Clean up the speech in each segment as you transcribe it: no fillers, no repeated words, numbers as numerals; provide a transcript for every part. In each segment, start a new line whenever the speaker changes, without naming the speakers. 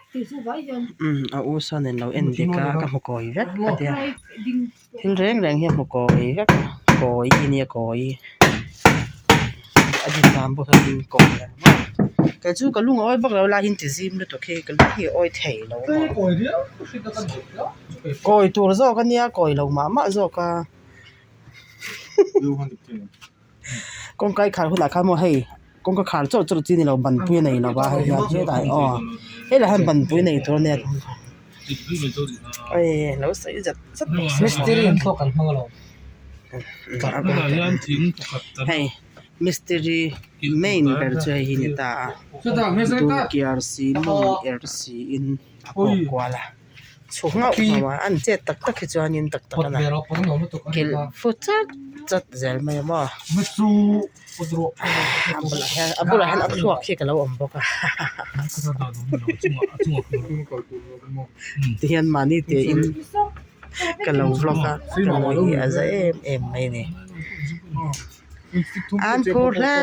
Umm a u sawn in lo en dik a ka hmu kawi vek a tia thil reng reng hi a hmu kawi vek a kawi a nia kawi a din dan pawh hi a ding kawi a ni maw kei chu ka lung a awi vak lo lai hi an ti zim lutuk hi ka lung hi a awi thei lo maw kawi tur zawk a nia kawi lo mah mah zawk a. Kawngka i khar hunah khan maw hei kawngka khar chawrh chawrh chi a ni lo banpui a nei lo va hei hian hetah hian aw helaiah hian banpui nei tur a nia hei lo sawi zat zat bawk si
Mistiri an thluak an hmang alawm.
Hei mistiri main ber chu hei hi ni ta a dulkiar si mawng er siin a kawk kual a. Chhuk nghauh nghauh a an chet tak tak hi chuanin tak tak a na kilh fu chat chat zel mai a maw a bulah hian a bulah hian a thluak hi ka lo awm bawk a tihian mahni te in ka lo vlog a ka nuih hi a za em em mai a ni. An phur hle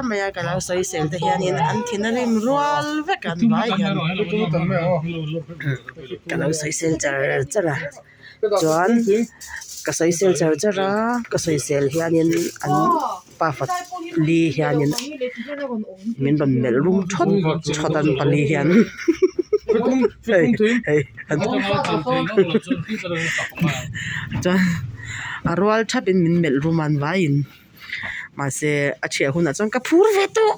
mai a ka lo sawi sel te hianin an thin a rim rual vek an vai hian ka lo sawi sel char char a chuan ka sawi sel char char a ka sawi sel hianin an pafa li hianin min rawn melh rum thawt thawt an pali hian hei hei chuan a rual thap in min melh rum an vaiin mahse a chhiah hunah chuan ka phur ve tawh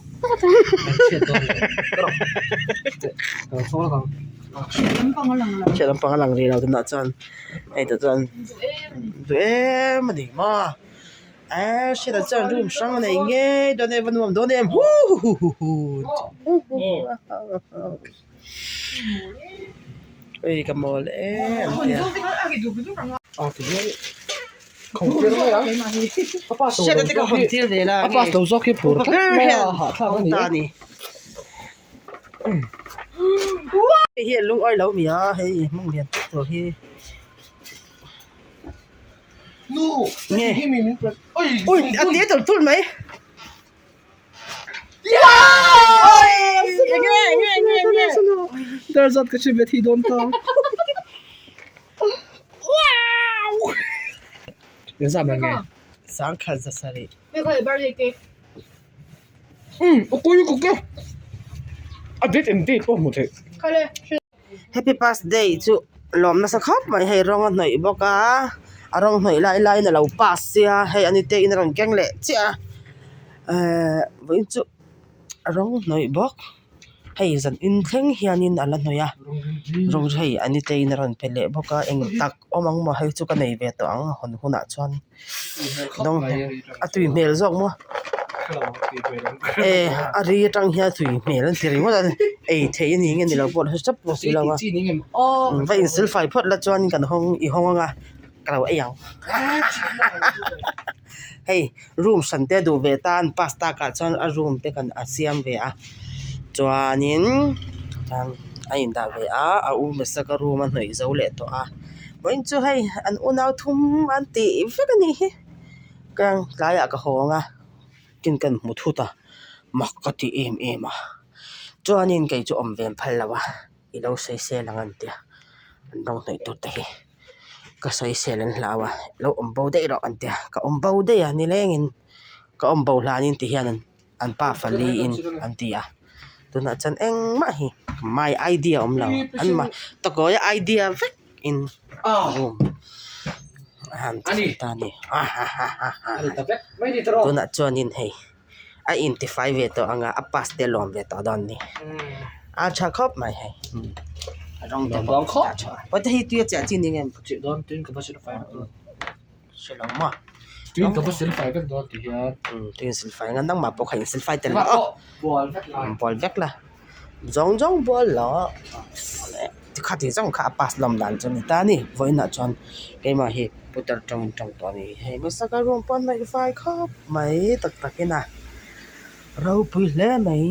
chhiah lampang a lang rih lo tunah chuan hei tah chuan duh em a ni maw eee hriatah chuan room hrang a nei ngei dawn e va nuam dawn em huhuhuhu. Hei ka mawl em tia. Hriata te ka hawn tir ve la nge upa ber hian hawn ta a ni. Hei hi a lungawi lo mi a hei hmung lian tak tur hi. Nge ui a te tulh tulh mai.
Dar zat ka hre ve thei dawn ta. Engzat man nge?
Sangkhat za sarih.
A date and date pawh hmuh theih.
Happy birthday chu lawm nasa khawp mai hei rawng a hnawih bawk a a rawng hnawih lai laiin a lo pass sia hei ani te in a rawn keng leh chiah a ehh vawiin chu a rawng hnawih bawk hei zan in thleng hianin a la hnawih a rawng chu hei ani te in a rawn pe leh bawk a eng tak awm ang maw hei chu ka nei ve tawh ang a hawn hunah chuan. A tui hmel zawk maw eh a ri atang hian a tui hmel an ti ringawt a ei theih a ni nge ni lo pawh hre tap pawh si lo a va in sil fai phawt la chuan kan hawng i hawng ang a ka lo ei ang hei room hran te duh ve tan pasta kah chuan a room te kan a siam ve a chuanin a indah ve a a u hmasa ka room a hnawih zo leh tawh a. Vawiin chu hei an unau thum an tih vek a nih hi ka tlaiah ka hawng a tin kan hmu thut a mak ka ti em em a chuanin kei chu awm ve phal lo a i lo sawi sel ang an tia an rawng hnawih tur te hi ka sawi sel an hlau a lo awm bo daih rawh an tia ka awm bo daih a nilengin ka awm bo hlanin ti hian an pa fali in an ti a tunah chuan engmah hi my idea a awm lo an mah takawia idea vek in room a han ti ta a ni tunah chuanin hei a intifai ve tawh ang a a pass te a lawm ve tawh dawn a ni a tha khawp mai hei a rawng te pawh a tha pawh te hi tui a chiah chi ni nge hre lo maw
Tuin ka va silfai vek dawn ti hian.
Tuin silfai ang a nangmah pawh kha in silfai tel la aw.
Bual vek la.
Bual vek la. Zawng zawng bual la. Tikha ti zawng kha a pass lawm dan chu a ni ta a ni. Vawiinah chuan keimah hi putar tawng tawng tawh a ni. Hei hmasa ka room pawh a hnaih fai khawp mai tak takin a ropui hle mai.